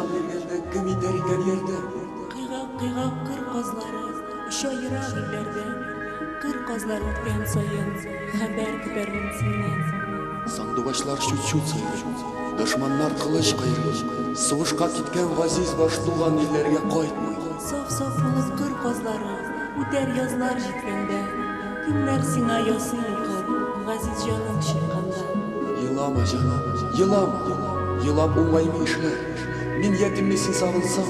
җан биргәндә кем итәр икән ярдәм? Кыйгак-кыйгак кыр казлары оча ерак илләрдә. Кыр казлары үткән саен хәбәр көтәрмен синнән. Сандугачлар чут-чут сайрый, дошманнар кылыч кайрый. Сугышка киткән газиз баш туган илләргә кайтмый. Саф-саф булып кыр казлары үтәр язлар җиткәндә. Кемнәр сиңа ясин укыр, газиз җаның чыкканда? Елама, җаным, елама, елап уңаймы эшләр? Мин ятимне син сагынсаң,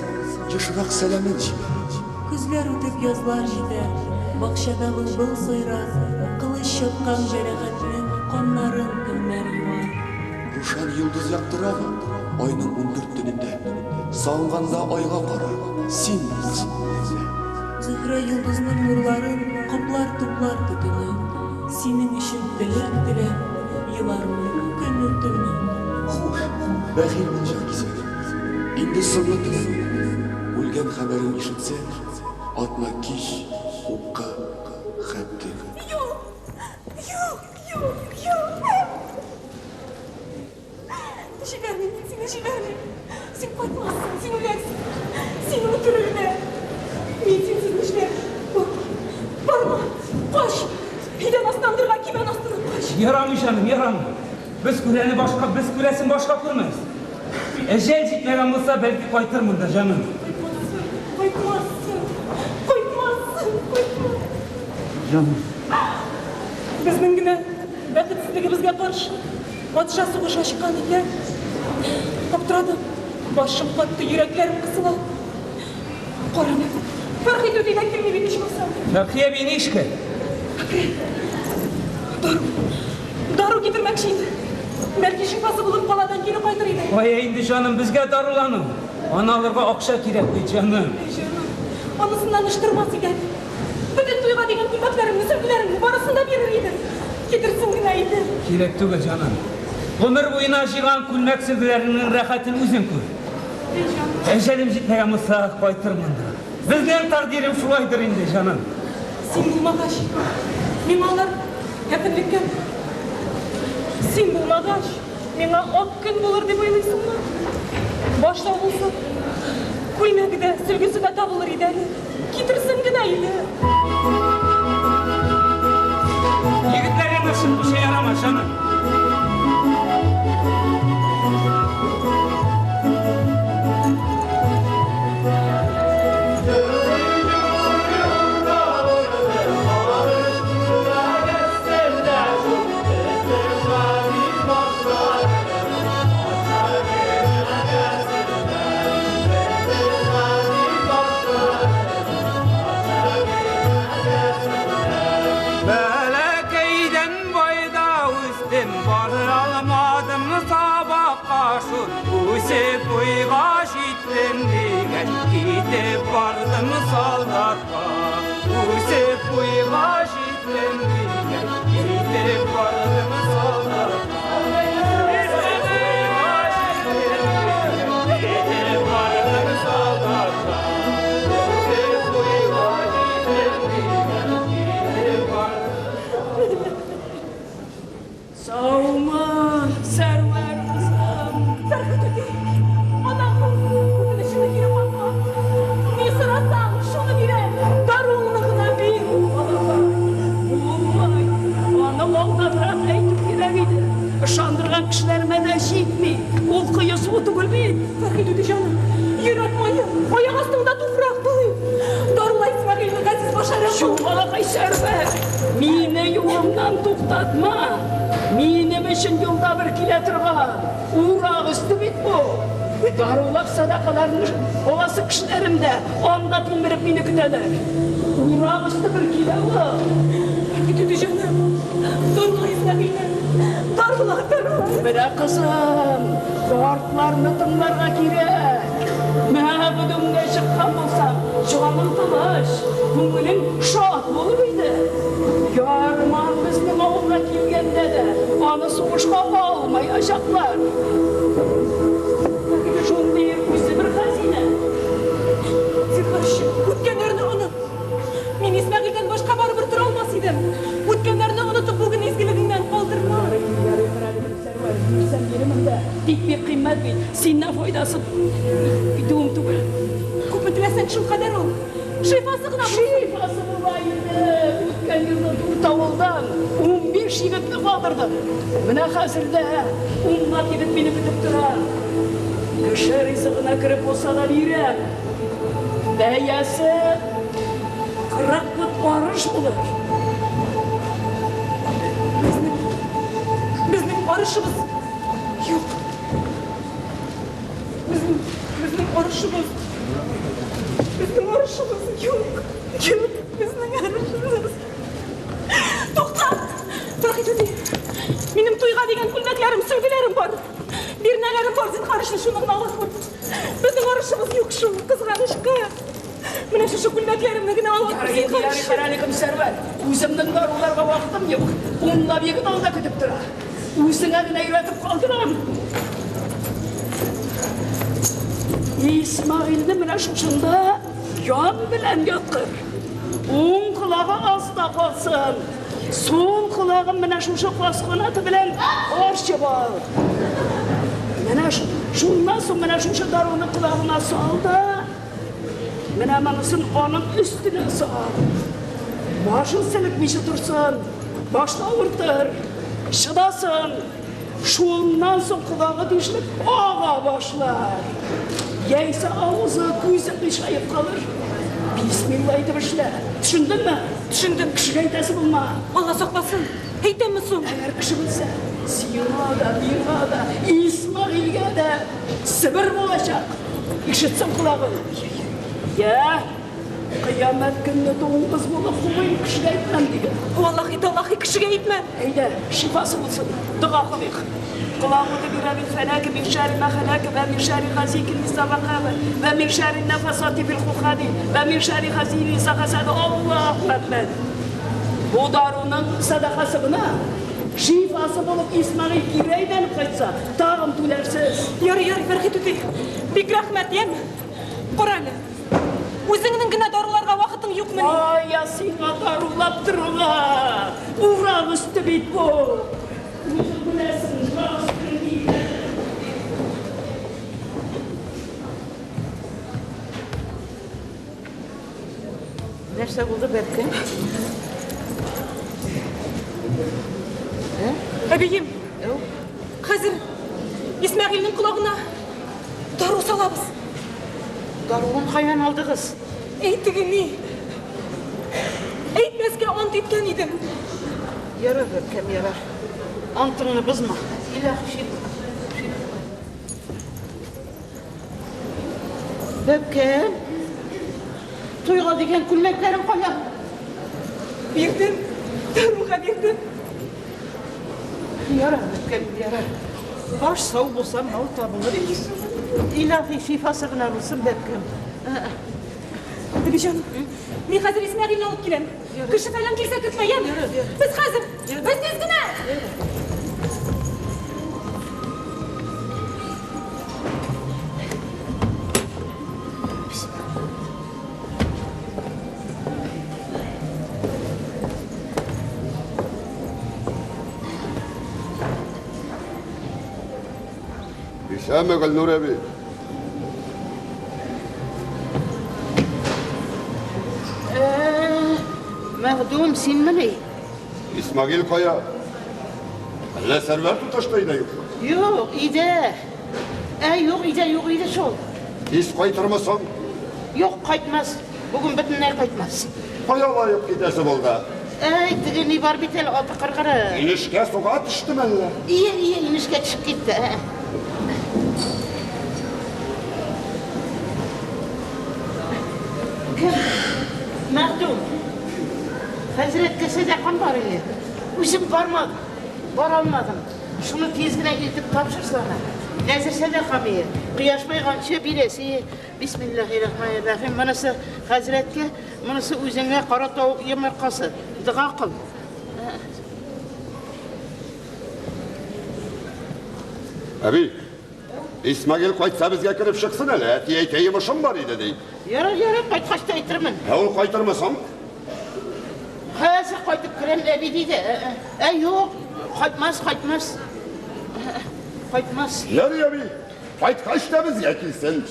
ешрак сәламен җибәр. Көзләр үтеп язлар җитәр, бакчада былбыл сайрар, кылыч чапкан җәрәхәтнең каннарын кемнәр юар? Рушан йолдыз яктырамы айның 14 төнендә? Сагынганда айга кара, син булсын күңелдә. Зөһрә йолдызның нурларын каплар туплар төтене. Синең өчен теләк теләп елармын көне-төне. Хуш, бәхил бул, җанкисәгем, инде соңгы теләгем. Үлгән хәбәрен ишетсәң, атна кич укы хәттем. Юк! Юк! Юк! Юк! Җибәрмим мин сине, җибәрмим. Син кайтмассың, син үләрсең. Сине үтерерләр. Мин синсез нишләрмен? Барма, барма, кач. Идән астыннан дырга, кибән астыннан кач. Ярамый, җаным, ярамый. Без күрәне башка, без күрәсен башка күрмәс. Әҗәл җитмәгән булса, бәлки кайтырмын да, җаным. Кайтмассың, кайтмассың, кайтмассың, кайтмассың. Җаным. Безнең генә бәхетсезлегебезгә каршы патша сугыш ачкан икән. Аптырадым. Башым катты, йөрәкләрем кысыла. Караны. Фәрхи түти дә килми бит ичмасам. Фәрхи әби ни эшкә? Дару. Дару китермәкче иде. Бәлки шифасы булыр, каладан кире кайтыр иде. Кая инде, җаным, безгә дарулану. Аны алырга акча кирәк бит, җаным. Әй, җаным, анысыннан эш тормас икән. Бөтен туйга дигән күлмәкләремне, сөлгеләремне барысын да бирер идем. Китерсен генә иде. Кирәк түгел, җаным. Гомер буена җыйган күлмәк-сөлгеләреңнең рәхәтен үзең күр. Әй, җаным. Әҗәлем җитмәгән булса, кайтырмын да. Безнең тәкъдирем шулайдыр инде, җаным. Син булмагач, миңа алар кәфенлеккә. Син булмагач, миңа ак көн булыр дип уйлыйсыңмы? Баш сау булсын. Күлмәге дә, сөлгесе дә табылыр иде әле. Китерсен генә иде. Егетләр янына чыкмыйча ярамас, җаным. Бәләкәйдән байда үстем, бара алмадым сабакка шул. Үсеп буйга җиттем дигәч, китеп бардым солдатка. Үсеп буйга җиттем дигәч, китеп бардым солдатка. Үсеп буйга җиттем дигәч, китеп бардым солдатка. Үсеп буйга җиттем дигәч, китеп бардым. Саумы, Сәрвәр кызым. Фәрхи түти, анаң үтенечеңне кире какма. Ни сорасаң, шуны бирәм. Даруыңны гына бир. Балакай, булмый. Аны алданрак әйтү кирәк иде. Ышандырган кешеләремә дә җитми. Ул кое суы түгел бит. Фәрхи түти җаным, йөрәк мае, аяк астыңда туфрак булыйм. Дарула Исмәгыйльне газиз баш әрәм Юк, балакай Сәрвәр, мине юлымнан туктатма. Минем өчен елда бер килә торган урак өсте бит бу. Дарулап садакаларны аласы кешеләрем дә анда тилмереп мине көтәләр. Урак өсте бер килә ул. Фәрхи түти җаным, дарула Исмәгыйльне. Дарула, дарула. Менә, кызым, картларны тыңларга кирәк. Мәгъдүмгә чыккан булсаң, җаның тыныч, күңелең шат булыр иде. Ярман безнең авылга килгәндә дә аны сугышка алмаячаклар. Шундый үзе бер хәзинә. Зинһар өчен, үткәннәрне оныт. Мин Исмәгыйльдән башка барыбер тора алмас идем. Үткәннәрне онытып, бүген изгелегеңнән калдырма. Ярый, ярый, бер әле, Сәрвәр, бирсәм бирермен дә. Тик бик кыйммәт бит, синнән файдасы шулкадәр ул? Шифасы гына булсын. Шифасы була инде. Үткән елны дүрт авылдан 15 егетне калдырдым. Менә хәзер дә унлап егет мине көтеп тора. Кеше ризыгына кереп булса да бирәм. Бәясе 40 пот арыш булыр. Безнең, безнең арышыбыз юк. Безнең, безнең арышыбыз, безнең арышыбыз юк. Юк, безнең арышыбыз. Тукта! Фәрхи түти, минем туйга дигән күлмәкләрем, сөлгеләрем бар. Бирнәләрем бар, зинһар өчен шуны гына ала күр. Безнең арышыбыз юк шул, кызганычка. Менә шушы күлмәкләремне генә ала күр, зинһар Ярый, өчен. карале, Сәрвәр. Үземнең даруларга вакытым юк. Унлап егет алда көтеп тора. Үзеңә генә өйрәтеп калдырам. Исмаилне менә шушында ян белән яткыр. Уң колагы аста калсын. Сул колагын менә шушы каз канаты белән арчып ал. Менә шуннан соң менә шушы даруны колагына сал да, менә монысын аның өстенә сал. Башын селекмичә торсын, башны авыртыр, чыдасын. Шуннан соң колагы тишелеп ага башлар. Яисә авызы, күзе кыйшаеп калыр. Бисмилла әйтеп эшлә. Төшендеңме? Төшендем. Кешегә әйтәсе булма. Алла сакласын. Әйтәмме соң? Әгәр кеше белсә, сиңа да, миңа да, Исмәгыйльгә дә Себер булачак. Ишетсен колагың. Я, кыямәт көнне дуңгыз булып куйым, кешегә әйтмәм диген. Валлахи, таллахи, кешегә әйтмәм. Әйдә, шифасы булсын. Дога кылыйк. Кол әгъузу бираббил фәләк мин шәрри ма халак вә мин шәрри гасикин иза вакаб вә мин шәрри нафасати фил гукади вә мин шәрри хасидин иза хасад. Аллаһу әкбәр. Бу даруның сәдакасы гына. Шифасы булып Исмәгыйль кире әйләнеп кайтса, тагын түләрсез. Ярый, ярый, Фәрхи түти. Бик рәхмәт, яме. Кара әле. Үзеңнең генә даруларга вакытың юкмыни? Кая сиңа дарулап торуга? Урак өсте бит бу. Үзең беләсең, урак өсте ни икәнен. Нәрсә булды, бәбкәм? Әбием, хәзер Исмәгыйльнең колагына дару салабыз. Даруын каян алдыгыз? Әй, теге ни? Әйтмәскә ант иткән идем. Ярар, бәбкәм, ярар. Антыңны бозма. Илаһи шифа. Бәбкәм, туйга дигән күлмәкләрең кая? Бирдем, даруга бирдем. Ярар, бәбкәм, ярар. Баш сау булса, мал табылыр. Илаһи шифасы гына булсын, бәбкәм. Әби җаным, мин хәзер Исмәгыйльне алып киләм. Кеше фәлән килсә көтмә, яме? Без хәзер, без тиз генә. Исәнме, Гөлнур әби? Мәхдүм, синмени? Исмагил кая? Әллә Сәрвәр туташ та өйдә юкмы? Юк, өйдә. Ә, юк, өйдә юк иде шул. Тиз кайтырмы соң? Юк, кайтмас. Бүген бөтенләй кайтмас. Кая лаек китәсе булды? Әй, теге ни бар бит әле, аты кыргыры. Инешкә суга төштеме әллә? Ие, ие, инешкә төшеп китте. Кем? Мәхдүм. Хәзрәткә сәдакам бар иде. Үзем бармадым. Бара алмадым. Шуны тиз генә илтеп тапшырсана. Нәзер сәдакам ие. Кояш байганчы бирәсе. Бисмиллаһир-рахманир-рахим. Монысы хәзрәткә, монысы үзеңә кара тавык йомыркасы. Дога кыл. Әби, Исмагил кайтса безгә кереп чыксын әле, әти әйтә йомышым бар иде, ди. Ярар, ярар, кайткач та әйтермен. Ә ул кайтырмы соң? Хәзер кайтып керәм, әби диде. Ә, юк, кайтмас, кайтмас. Кайтмас. Ярый, әби, кайткач та безгә килсен.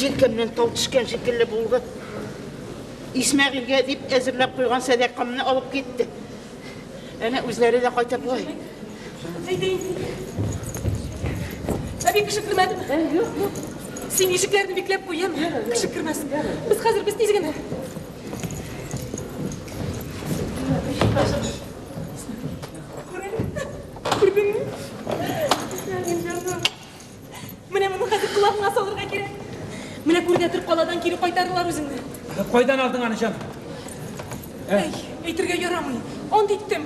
Җилкәмнән тау төшкән шикелле булды. Исмәгыйльгә дип әзерләп куйган сәдакамны алып китте. Әнә үзләре дә кайта бугай. Әйдә инде. Әби, кеше кермәдеме? Юк, юк. Син ишекләрне бикләп куй, яме? Кеше кермәсен. Без хәзер без тиз генә. Күрдеңме? Исмәгыйль җаным. Менә моны хәзер колагыңа салырга кирәк. Менә күр дә тор, каладан кире кайтарырлар үзеңне. Кайдан алдың аны, җаным? Әй, әйтергә ярамый. Ант иттем.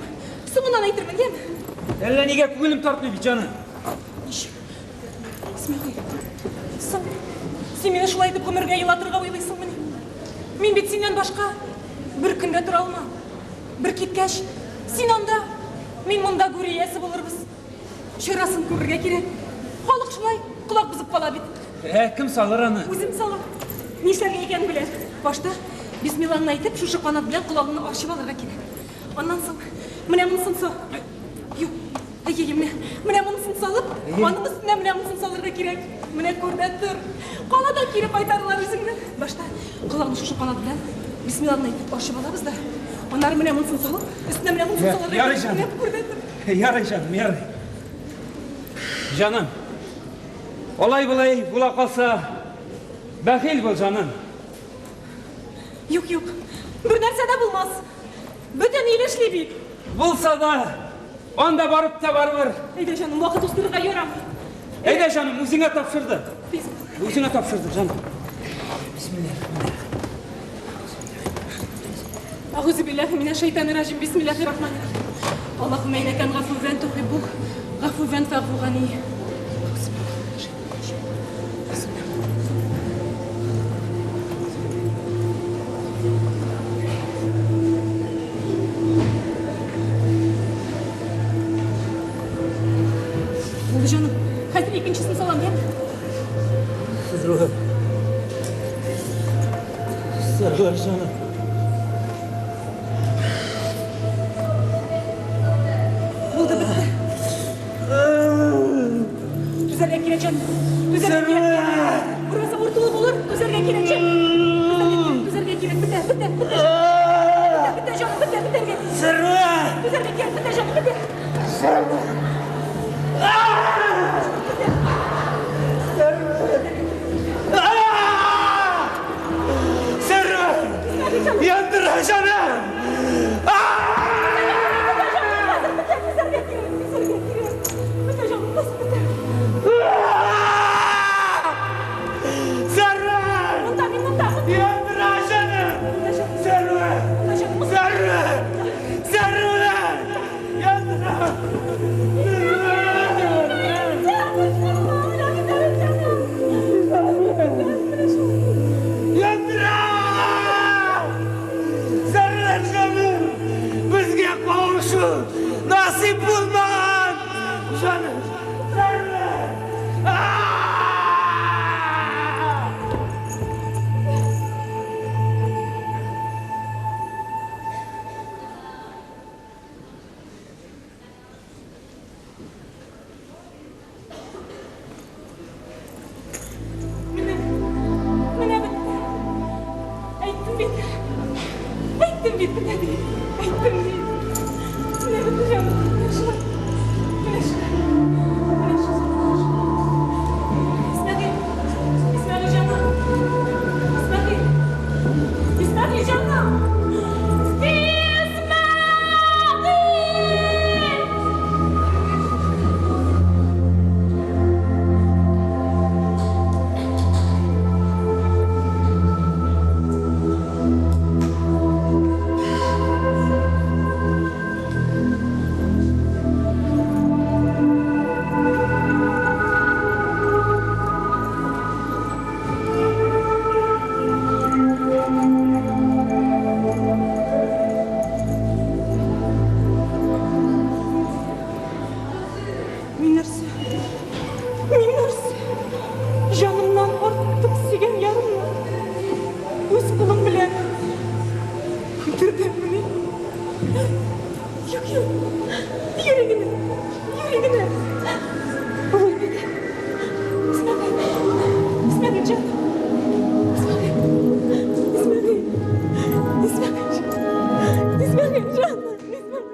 Соңыннан әйтермен, яме? Әллә нигә күңелем тартмый бит, җаным. Ничек? Исмәгыйль, соң син мине шулай итеп гомергә елатырга уйлыйсыңмыни? Мин бит синнән башка бер көн дә тора алмам. Бер киткәч, син анда, мин монда гүр иясе булырбыз. Чарасын күрергә кирәк. Халык шулай колак бозып кала бит. Ә кем салыр аны? Үзем салам. Нишләргә икәнен беләм. Башта бисмиллаңны әйтеп, шушы канат белән колагыңны арчып алырга кирәк. Аннан соң менә монысын сал. Юк, әйе, менә, менә монысын салып, аның өстенә менә монысын салырга кирәк. Менә күр дә тор. Каладан кире кайтарырлар үзеңне. Башта колагыңны шушы канат белән бисмиллаңны әйтеп арчып алабыз да, аннары менә монысын салып, өстенә менә монысын салырга Ярый, кирәк. җаным. Менә күр дә тор. Ярый, җаным, ярый. Җаным, алай-болай була калса, бәхил бул, җаным. Юк, юк. Бер нәрсә дә булмас. Бөтен ил эшли бит. Булса да, анда барып та барыбер. Әйдә, җаным, вакыт уздырырга ярамый. Әйдә, җаным, үзеңә тапшырды. Тиз. Үзеңә тапшырды, җаным. Әгъузу биллаһи минәш шайтанир раҗим. Бисмиллаһир рахманир рахим. Аллаһуммә иннәкә гафувван тухиббу гафувван фәгъфу ганни. Әгъузу биллаһи минәш шайтанир раҗим. Бисмиллаһ. Булды, җаным. Хәзер икенчесен салам, яме? Сәрвәр. Сәрвәр, җаным. Булды, бетте. Түзәргә кирәк, җаным. Түзәргә кирәк. Бераз авыртулы булыр, түзәргә кирәк, җаным. Түзәргә кирәк, түзәргә кирәк. Бетә, бетә, бетә. Бетә, бетә, җаным, бетә, бетәргә. Сәрвәр! Түзәргә кирәк, бетә, җаным, бетә. Сәрвәр! Яндыра, җаным! Бетә, җаным, хәзер бетә, түзәргә кирәк, түзәргә кирәк. Бетә, җаным, бас, бетә. Сәрвәр! Монда, мин монда. Яндыра, җаным! Монда, җаным. Сәрвәр! Монда, җаным. Сәрвәр! Сәрвәр! Яндыра! Яндыра! Сәрвәр, җаным! Безгә кавышу насыйп булмаган! Җаным! Сәрвәр! Менә, менә бетте. Әйттем бит. Әйттем бит, бетә дип. Әйттем бит. Менә бетте, җаным. Менә шулай. Менә шулай. Менә шулай. Исмәгыйль. Исмәгыйль җаным. Исмәгыйль. Исмәгыйль җаным. Исмәгыйль! Мин нәрсә? Мин нәрсә? Җанымнан артык сөйгән ярымны үз кулым белән үтердеммени? Юк, юк. Юри генә. Юри генә. Булмый бит. Исмәгыйль. Исмәгыйль җаным. Исмәгыйль җаным, Исмәгыйль.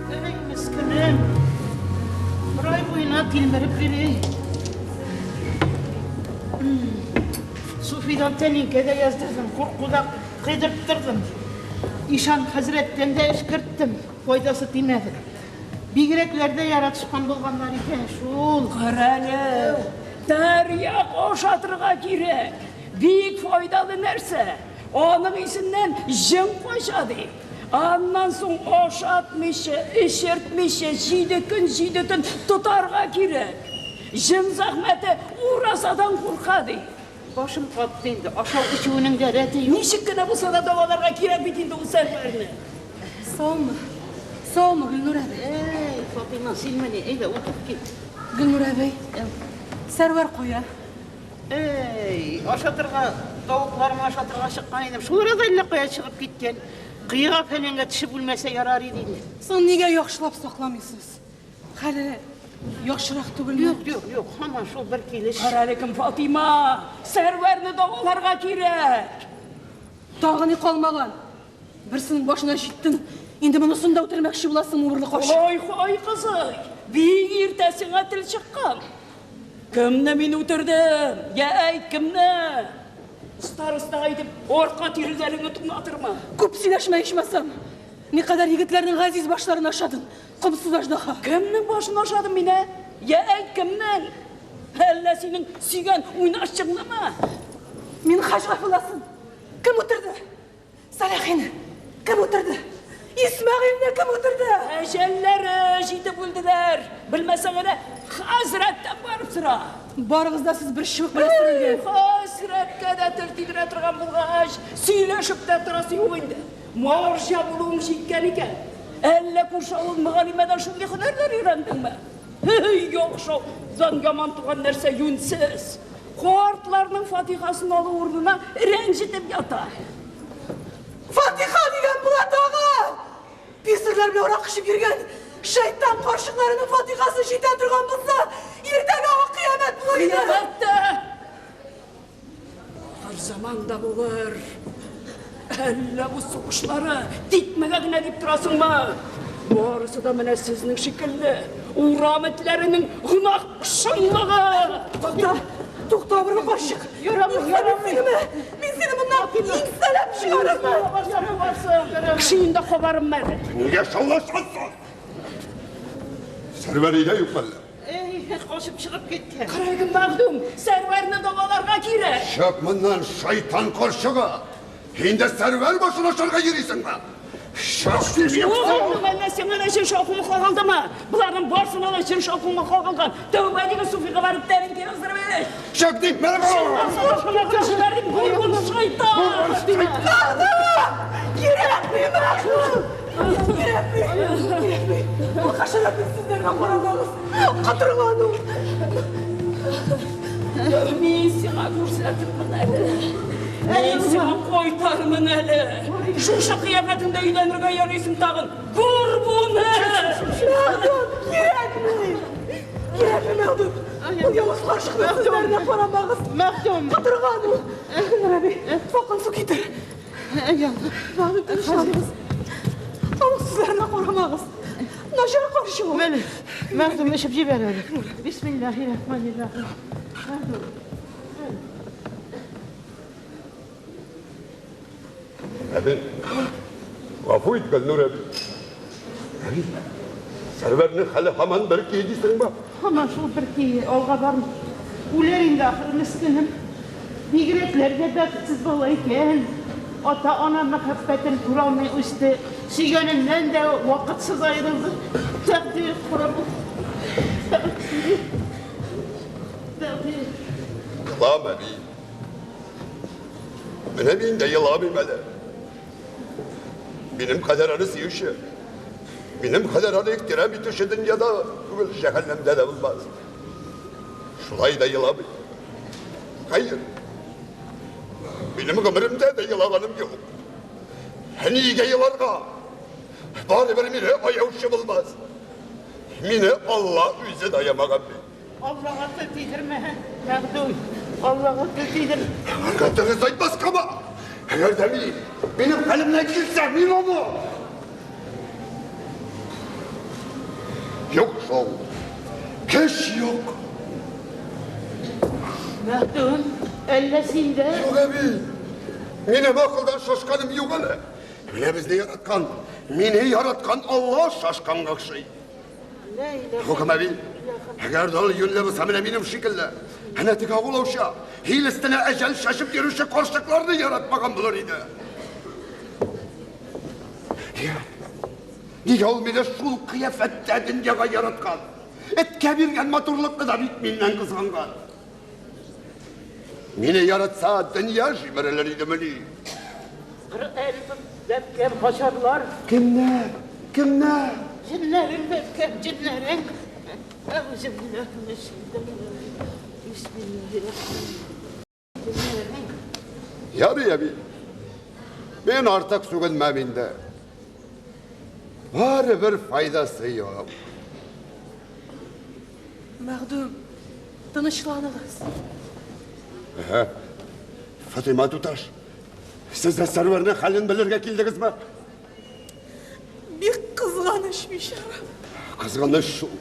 Әй, мескенем. Бер ай буена тилмереп йөри. Суфидан тәлинкә дә яздырдым, куркуда кыйдырттырдым. Ишан хәзрәттән дә эшкерттем, файдасы тимәде. Бигрәкләр дә яратышкан булганнар икән шул. Карале, тәрьяк ашатырга кирәк. Бик файдалы нәрсә. Аның исеннән җен кача ди. Аннан соң ашатмыйча, эчертмичә 7 көн, 7 төн тотарга кирәк. Җен зәхмәте уразадан курка ди. Башым катты инде, ашау эчүенең дә рәте юк. Ничек кенә булса да дәваларга кирәк бит инде ул Сәрвәрне. Саумы? Саумы, Гөлнур әби? Әй, Фатыйма, синмени? Әйдә, утыр кит. Гөлнур әби, Сәрвәр кая? Әй, ашатырга, тавыкларны ашатырга чыккан идем. Шул арада әллә кая чыгып киткән. Кыйга фәләнгә төшеп үлмәсә ярар иде инде. Соң нигә яхшылап сакламыйсыз? Хәле яхшырак түгелме? Юк, юк, юк, һаман шул бер килеш. Карале Фатыйма, Сәрвәрне дәваларга кирәк. Тагы ни калмаган? Берсенең башына җиттең, инде монысын да үтермәкче буласың, убырлы карчык. Ой, ой, кызый, бик иртә сиңа тел чыккан. Кемне мин үтердем? Я әйт, кемне? Старостага әйтеп, арка тиреләреңне тыңлатырмын. Күп сөйләшмә ичмасам. Никадәр егетләрнең газиз башларын ашадың. Комсыз аждаһа. Кемнең башын ашадым мин, ә? Я әйт, кемнең? Әллә синең сөйгән уйнашчыңнымы? Мин хаҗ гафуласын. Кем үтерде? Сәләхине. Кем үтерде? Исмәгыйльне кем үтерде? Әҗәлләре җитеп үлделәр. Белмәсәң әле, хәзрәттән барып сора. Барыгыз да сез бер чыбык белән сөрелгән. Хәзрәткә дә тел тидерә торган булгач, сөйләшеп тә торасы юк инде. Марҗа булуың җиткән икән. Әллә күрше авыл мөгаллимәдән шундый һөнәрләр өйрәндеңме? Һей, яхшыдан яман туган нәрсә юньсез. Картларның фатихасын алу урынына рәнҗетеп ята. Фатиха дигән була тагы! Писарьлар белән урак эчеп йөргән шайтан карчыкларының фатихасы җитә торган булса, иртәгә ак кыямәт булыр иде. Кыямәт тә ахыр заман да булыр. Әллә бу сугышлары тикмәгә генә дип торасыңмы? Барысы да менә сезнең шикелле урам этләренең гөнаһ шомлыгы. Тукта, тукта, убырлы карчык. Ярамый, ярамый. Мин сине моннан иңсәләп чыгарырмын. Кешеендә хабарым әле. Нигә шаулашасың? Сәрвәр өйдә юк әллә? Әй, качып чыгып киткән. Карагым мәхдүм, Сәрвәрне дәваларга кирәк. Чык моннан, шайтан карчыгы! Һин дә Сәрвәр башын ашарга йөрисеңме? Чык дим, Юк, юкса! әллә сиңа да җен шаукымы кагылдымы? Боларның барысына да җен шаукымы кагылган. Тәүбә диген Суфига барып тәлинкә яздырып бер. Чык дип, менә бу! Бу шайтан! Кирәкми, мәхдүм! Кирәкми, кирәкми. Ул хәшәрәтнең сүзләренә карамагыз. Котырган ул. Мин сиңа күрсәтермен әле. Мин сиңа кайтармын әле. Шушы кыяфәтеңдә өйләнергә ярыйсың тагын. Күр буны! Мәхдүм, кирәкми. Кирәкми, мәхдүм. Ул явыз карчыкның сүзләренә карамагыз. Мәхдүм. Котырган ул. Гөлнур әби, салкын су китер. Мәхдүм, тынычланыгыз. Аның сүзләренә карамагыз. Начар карчык ул. Менә, Мәхдүм, эчеп җибәр әле. Бисмиллаһир-рахманир-рахим. Мәхдүм. Әби, гафу ит, Гөлнур әби. Әби, Сәрвәрнең хәле һаман бер көе дисеңме? Һаман шул бер көе, алга бармый. Үләр инде ахыры мескенем. Бигрәкләр дә бәхетсез бала икән. Ата-ана мәхәббәтен күрә алмый үсте. Сөйгәненнән дә вакытсыз аерылды. Тәкъдир кара бу. Тәкъдир. Тәкъдир. Елама, әби. Менә мин дә еламыйм әле. Минем кадәр аны сөюче, минем кадәр аны ихтирам итүче дөньяда түгел, җәһәннәмдә дә булмас. Шулай да еламыйм. Хәер, минем гомеремдә дә елаганым юк. Нигә еларга? Барыбер мине аяучы булмас. Мине Алла үзе дә аямаган бит. Аллага тел тидермә, мәхдүм. Аллага тел тидер. Аңарга дөрес айтмаскамы? Әгәр дә мин, минем хәлемнән килсә, мин аны. Юк шул. Көч юк. Мәхдүм, әллә син дә? Юк, әби. Минем акылдан шашканым юк әле. Менә безне яраткан, мине яраткан Алла шашканга охшый. Хөкем әби, әгәр дә ул юньле булса, менә минем шикелле, әнә теге агулаучы, ил өстенә әҗәл чәчеп йөрүче карчыкларны яратмаган булыр иде. Нигә? Нигә ул мине шул кыяфәттә дөньяга яраткан? Эткә биргән матурлыкны да бит миннән кызганган. Мине яратса, дөнья җимерелер идемени? Коръән бәбкәм качарлар. Кемнәр? Кемнәр? Җеннәрең бәбкәм, җеннәрең. Әгъүзу биллаһи минәш-шәйтанир-раҗим. Бисмиллаһир-рахманир-рахим. Җеннәрең. Ярый, әби. Мин артык сүгенмәм инде. Барыбер файдасы юк. Мәхдүм, тынычланыгыз. Әһә. Фатыйма туташ, сез дә Сәрвәрнең хәлен белергә килдегезме? Бик кызганыч бичара. Кызганыч шул.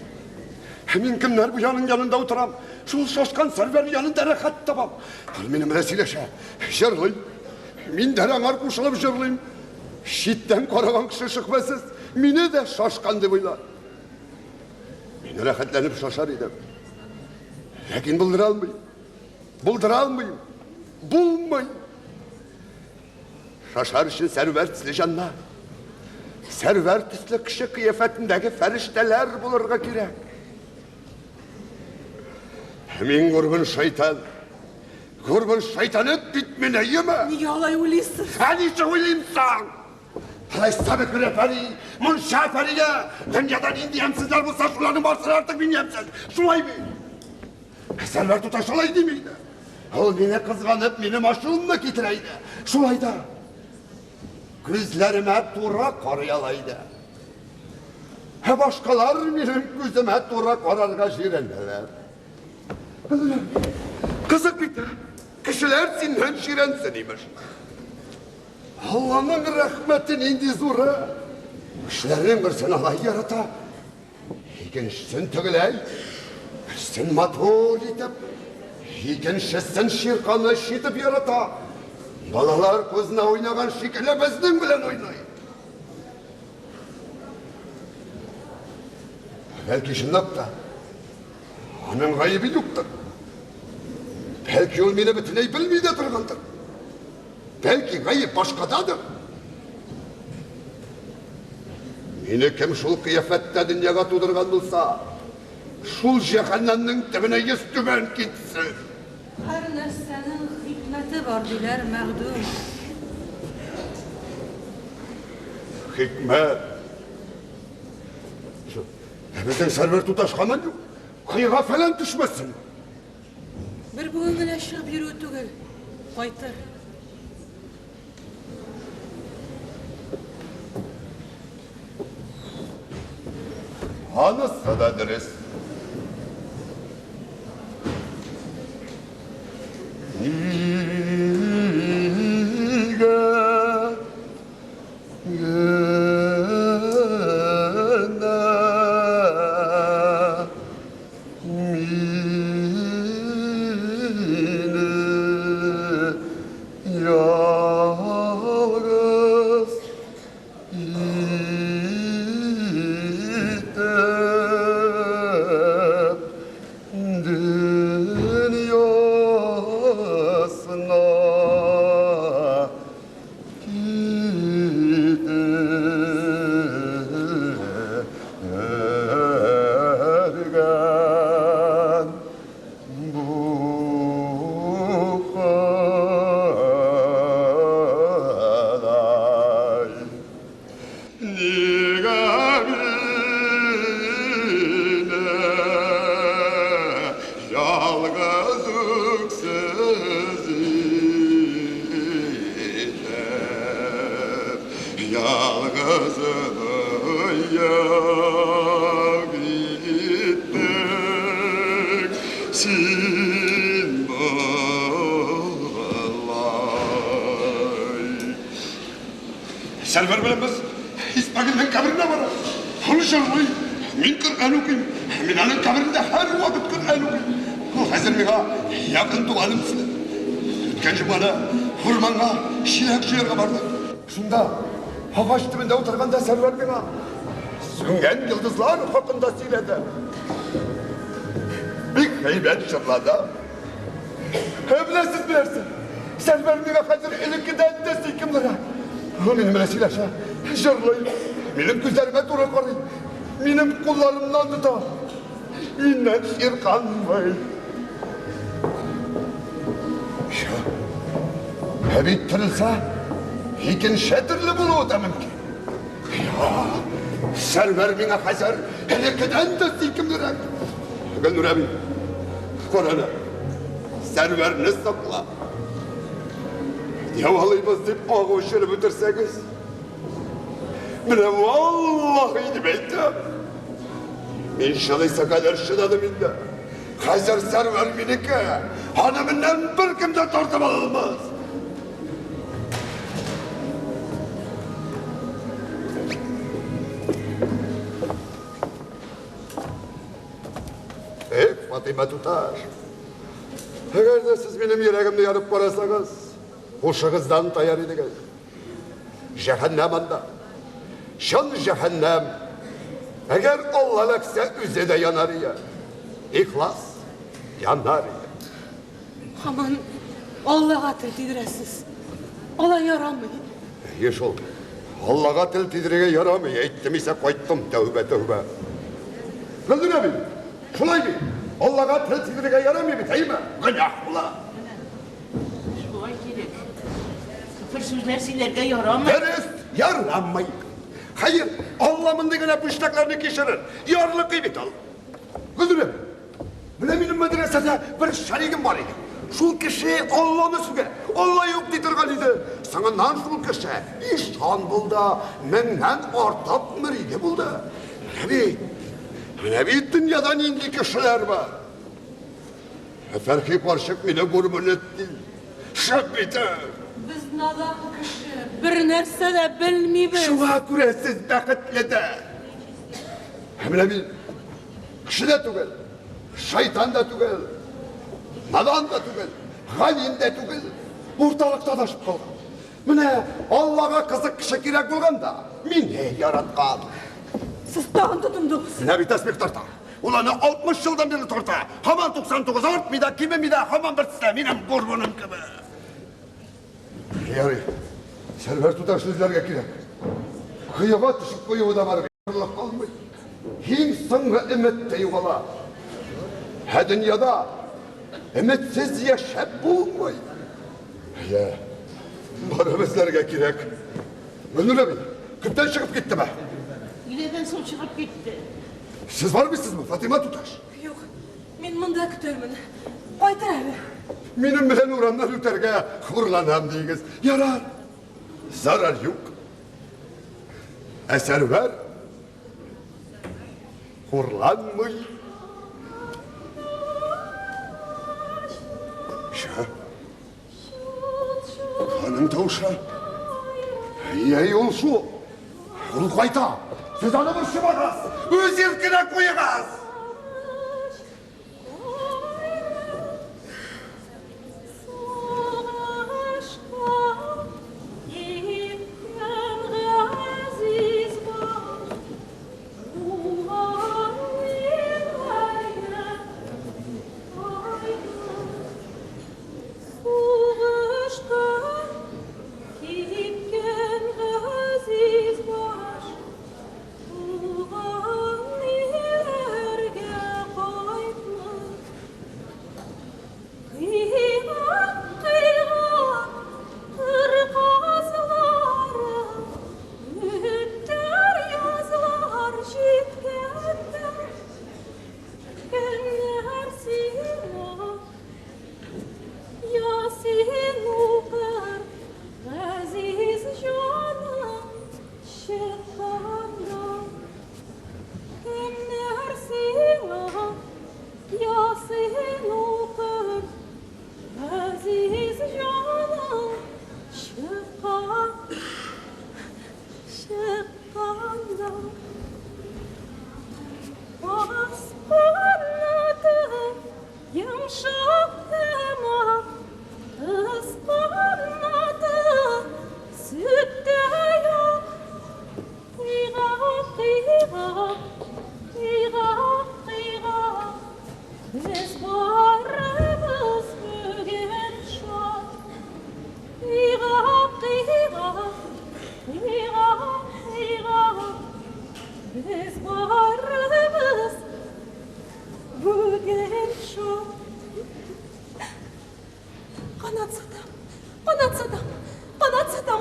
Ә мин кемнәр бу аның янында утырам? Шул шашкан Сәрвәр янында рәхәт табам. Ул минем белән сөйләшә, җырлый. Мин дә аңар кушылып җырлыйм. Читтән караган кеше шөкмәсез, мине дә шашкан дип уйлар. Мин рәхәтләнеп шашар идем. Ләкин булдыра алмыйм. Булдыра алмыйм. Булмый. Шашар өчен Сәрвәр төсле җаннар, Сәрвәр төсле кеше кыяфәтендәге фәрештәләр булырга кирәк. Мин горбын шайтан. Горбын шайтан эт бит мин, әйеме? Нигә алай уйлыйсыз? Ә ничек уйлыйм соң? Алайса бөкре пәри, мунча пәрие, дөньяда нинди ямьсезләр булса, шуларның барысы артык мин ямьсез. Шулай бит? Сәрвәр туташ шулай дими иде. Ул мине кызганып, минем ачуымны китерә иде. Шулай да күзләремә тура карый ала иде. Ә башкалар минем күземә тура карарга җирәнәләр. Кызык бит, кешеләр синнән җирәнсен, имеш. Алланың рәхмәте нинди зур, ә? Кешеләрнең берсен алай ярата, икенчесен тегеләй, берсен матур итеп, икенчесен чирканыч итеп ярата. Балалар күзенә уйнаган шикелле безнең белән уйный. Бәлки чынлап та аның гаебе юктыр. Бәлки ул мине бөтенләй белми дә торгандыр. Бәлки гаеп башкададыр. Мине кем шул кыяфәттә дөньяга тудырган булса, шул җәһәннәмнең төбенә йөз түбән китсен. Һәр нәрсәнең хикмәте бар, диләр, мәгъдүм. Хикмәт. Ә безнең Сәрвәр туташ һаман юк. Кыйга фәлән төшмәсен. Бер бүген генә чыгып йөрүе түгел, кайтыр. Анысы да дөрес. Нигә генә Мине ялгыз итеп дөньясына Китергән бу Ходай. Нигә мине ялгыз үксез итеп, ялгыз Сәрвәр белән без Исмәгыйльнең каберенә барабыз. Ул җырлый, мин Коръән укыйм. Мин аның каберендә һәрвакыт Коръән укыйм. Ул хәзер миңа якын туганым төсле. Үткән җомгада урманга чиләк җыярга бардык. Шунда агач төбендә утырганда Сәрвәр миңа сүнгән йолдызлар хакында сөйләде. Бик әйбәт җырлады. Ә беләсез нәрсә? Сәрвәр миңа хәзер элеккедән дә сөйкемлерәк. Ул минем белән сөйләшә, җырлый, минем күзләремә туры карый, минем кулларымнан тота. Миннән чирканмый. Ә бит терелсә, икенче төрле булуы да мөмкин. Сәрвәр миңа хәзер элеккедән дә сөйкемлерәк. Гөлнур әби, кара әле, Сәрвәрне сакла. Дәвалыйбыз дип агу эчереп үтерсәгез, менә валлаһи дип әйтәм. Мин чыдыйсы кадәр чыдадым инде. Хәзер Сәрвәр минеке. Аны миннән беркем дә тартып ала алмас. Эх, Фатыйма туташ. Әгәр дә сез минем йөрәгемне ярып карасагыз, һушыгыздан таяр идегез. Җәһәннәм анда. Чын җәһәннәм. Әгәр Алла эләксә, үзе дә янар ие. Ихлас янар ие. Һаман Аллага тел тидерәсез. Алай ярамый. Әйе шул. Аллага тел тидерергә ярамый. Әйттем исә кайттым. Тәүбә, тәүбә. Гөлнур әби, шулай бит. Аллага тел тидерергә ярамый бит, әйеме? Гөнаһ була. Шулай кирәк. Көфер сүзләр сөйләргә ярамый. Дөрес, ярамый. Хәер, Алла мондый генә пүчтәкләрне кичерер. Ярлыкый бит ул. Гөлнур әби, менә минем мәдрәсәдә бер шәригем бар иде. Шул кеше Алланы сүгә, Алла юк ди торган иде. Соңыннан шул кеше ишан булды, меңнән артык мөриде булды. Менә бит, менә бит дөньяда нинди кешеләр бар. Ә Фәрхи карчык мине гурман итте. Шәп бит! Без надан кеше, бер нәрсә дә белмибез. Шуңа күрә сез бәхетле дә. Ә менә мин кеше дә түгел, шайтан да түгел, надан да түгел, галим дә түгел, урталыкта адашып калган. Менә Аллага кызык кеше кирәк булганда, мине яраткан. Сез тагын тотындыгыз. Менә бит тәсбих тарта. Ул аны 60 елдан бирле тарта. Һаман 99 артмый да, кимеми дә, һаман бер төстә, минем горбуным кебек. Ярый. Сәрвәр туташ эзләргә кирәк. Коега төшеп куюы да бар бит. Калмый. Иң соңгы өмет тә югала. Ә дөньяда өметсез яшәп булмый. Әйе, барып эзләргә кирәк. Гөлнур әби, күптән чыгып киттеме? Өйләдән соң чыгып китте. Сез бармыйсызмы, Фатыйма туташ? Юк, мин монда көтәрмен. Кайтыр әле. Минем белән урамнан үтәргә хурланам диегез. Ярар, зарар юк. Ә Сәрвәр хурланмый. Ша. Аның тавышы. Әй, ул шул. Ул кайта. Сез аны борчымагыз. Үз иркенә куегыз. Сугышка киткән газиз баш, туган илләргә.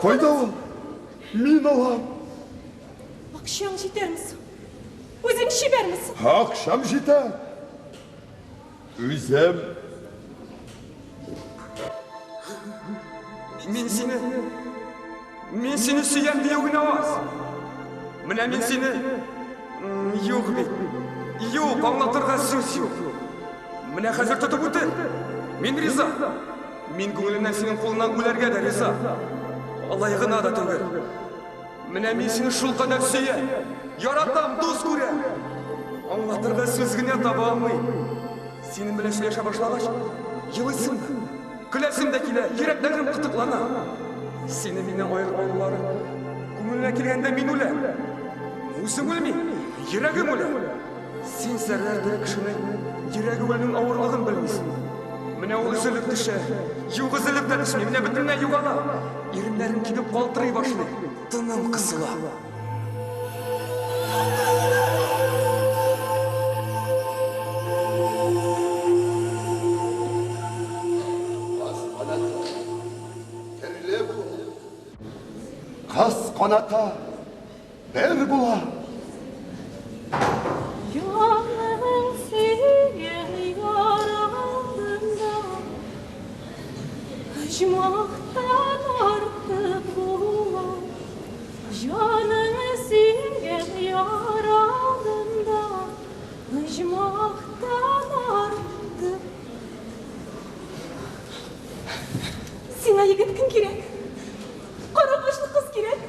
Кайда ул? Мин алам. Акчаң җитәрме соң? Үзең чибәрме соң? Акчам җитә. Үзем. Мин сине, мин сине сөям дию генә аз. Менә мин сине, юк бит. Юк, аңлатырга сүз юк. Менә хәзер тотып үтер. Мин риза. Мин күңелемнән синең кулыңнан үләргә дә риза. Алай гына да түгел. Менә мин сине шулкадәр сөям. Яратам, дус күрәм. Аңлатырга сүз генә таба алмыйм. Синең белән сөйләшә башлагач, елыйсым да, көләсем дә килә, йөрәкләрем кытыклана. Сине миннән аерып алулары күңелеңә килгәндә мин үләм. Үзем үлмим, йөрәгем үлә. Син, Сәрвәр, тере кешенең йөрәге үлүнең авырлыгын белмисең. Менә ул өзелеп төшә. Юк, өзелеп тә төшми, менә бөтенләй югала. Иреннәрем кибеп калтырый башлый, тыным кысыла. Кыз канаты төрле була. Кыз канаты бер була. Җаның сөйгән яр алдында Оҗмахтан артык була. Җаның сөйгән яр алдында Оҗмахтан артык. Сиңа егет кем кирәк? Кара кашлы кыз кирәк.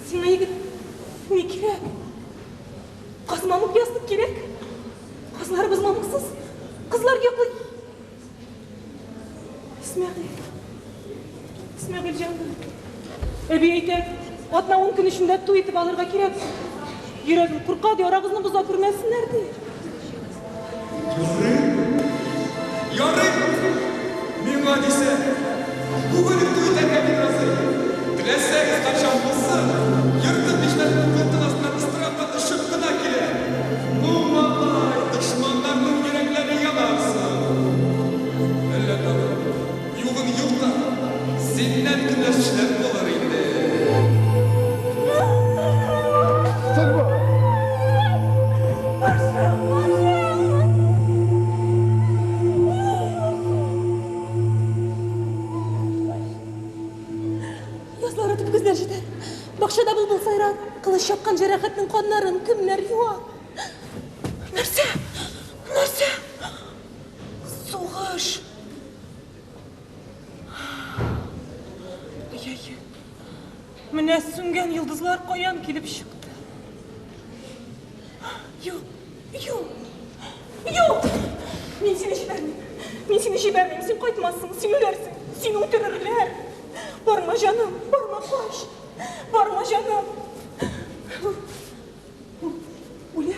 Сиңа егет ни кирәк? Каз мамык ястык кирәк. Казларыбыз мамыксыз. Кызлар йоклый. Исмәгыйль. Исмәгыйль җаным. Әби әйтә, атна ун көн эчендә туй итеп алырга кирәк. Йөрәгем курка, ди, арагызны боза күрмәсеннәр, ди. Ярый, миңа дисә, бүген үк туй итәргә мин разый. Теләсәгез кайчан булсын, ертык мичләрнең култык астына кыстырам да очып кына киләм. Ну, малай, дошманнарның йөрәкләре янар соң. Әллә тагын, югын юк та, синнән көнләшүчеләр булыр инде. Язлар үтеп көзләр җитәр. Бакчада былбыл сайрар. Кылыч чапкан җәрәхәтнең каннарын кемнәр юа? Нәрсә? Нәрсә? Сугыш. Ай-яй. Менә сүнгән йолдызлар каян килеп чыкты? Юк, юк, юк! Мин сине җибәрмим. Мин сине җибәрмим. Син кайтмассың, син үләрсең. Сине үтерерләр. Барма, җаным, барма, кач. Барма, җаным. Үлә.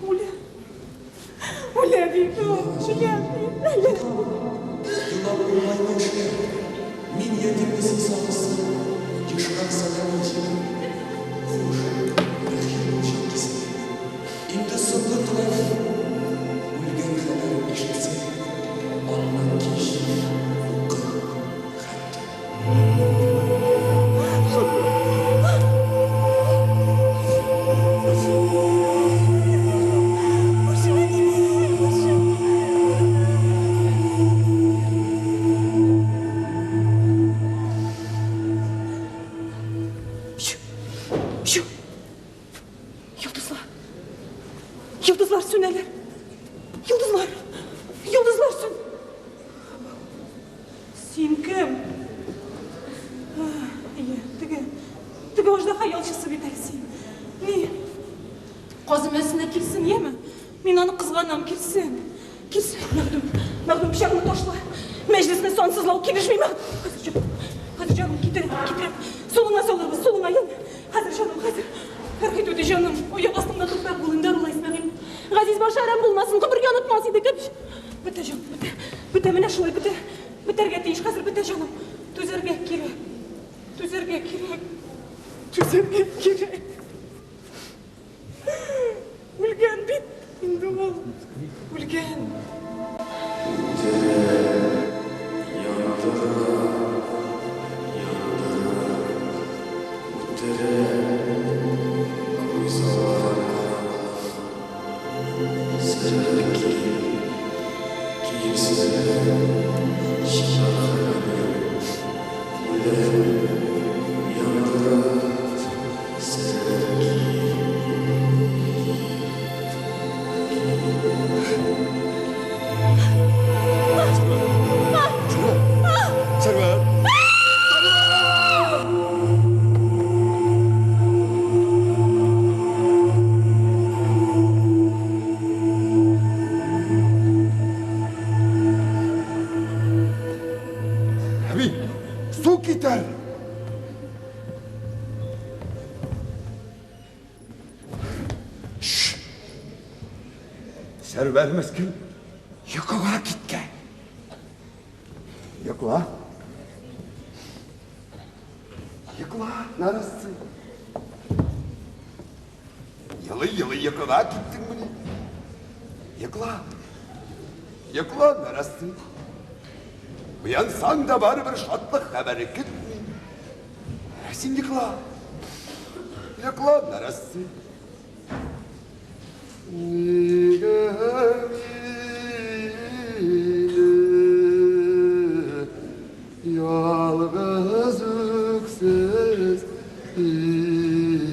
Үлә. Үлә бит ул, үлә бит, үлә. Елап булмай эшләр. Мин ятимне син сагынсаң, ешрак сәлам җибәр. Хуш, рәхим бул җан кисәгем. Инде соңгы теләгем, үлгән хәбәрен ишетсәң, аннан кич укы хәтта. Чү, чү. Йолдызлар. Йолдызлар сүнәләр. Йолдызлар. Йолдызлар сүн. Син кем? Әйе, теге, теге аждаһа ялчысы бит әле син. Ни? Казымәсенә килсен, яме? Мин аны кызганам, килсен. Килсен, Мәхдүм. Мәхдүм, пычагыңны ташла. Мәҗлесне сансызлау килешми, Мәхдүм. Хәзер җаным, хәзер җаным, китерәм, китерәм. Сулыңа салырбыз, сулыңа, яме. Хәзер җаным, хәзер. Фәрхи түти җаным, аяк астыңда туфрак бул инде, Арулай Исмәгыйль. Газиз башы әрәм булмасын, гомергә онытмас идек. Бетә җаным, бетә. Бетә, менә шулай бетә. Бетәргә тиеш, хәзер бетә җаным. Түзәргә кирәк. Түзәргә кирәк. Түзәргә кирәк. Үлгән бит инде ул. Үлгән. Үтерә, яндыра. Сәрвәр мескен йокыга киткән. Йокла. Йокла, нарасый. Елый-елый йокыга киттеңмени? Йокла. Йокла, нарасый. Уянсаң да барыбер шатлык хәбәре көтми. Ә син йокла. Йокла, нарасый. Нигә мине ялгыз үксез итеп,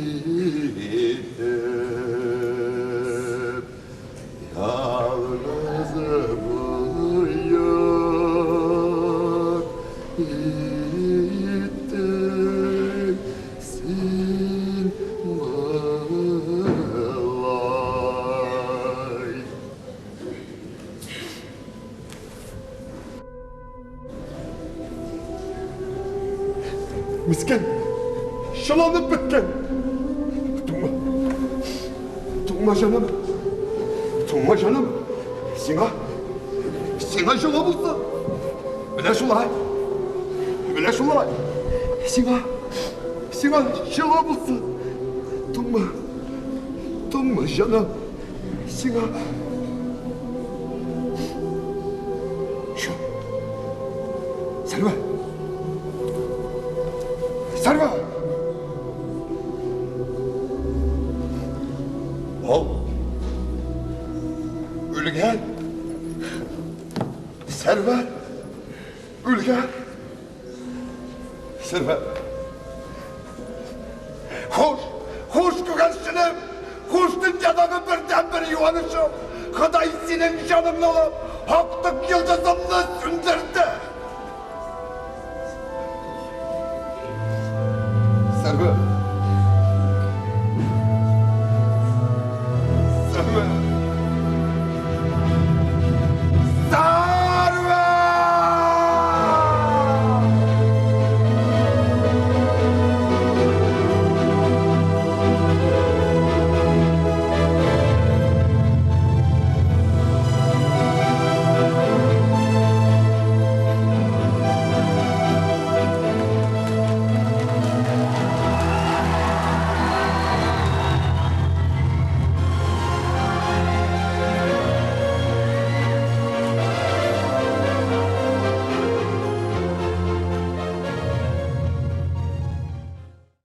ялгыз боек иттең син болай? Мескен, чыланып беткән. Туңма. Туңма, җаным. Туңма, җаным. Сиңа, сиңа җылы булсын. Менә шулай. Менә шулай. Сиңа, сиңа җылы булсын. Туңма. Туңма, җаным. Сиңа. Шу. Сәрвәр. Сәрвәр. Ул үлгән. Сәрвәр үлгән. Сәрвәр. Хуш, хуш күгәрченем, хуш дөньядагы бердәнбер юанычым. Ходай синең җаныңны алып, актык йолдызымны сүндерде.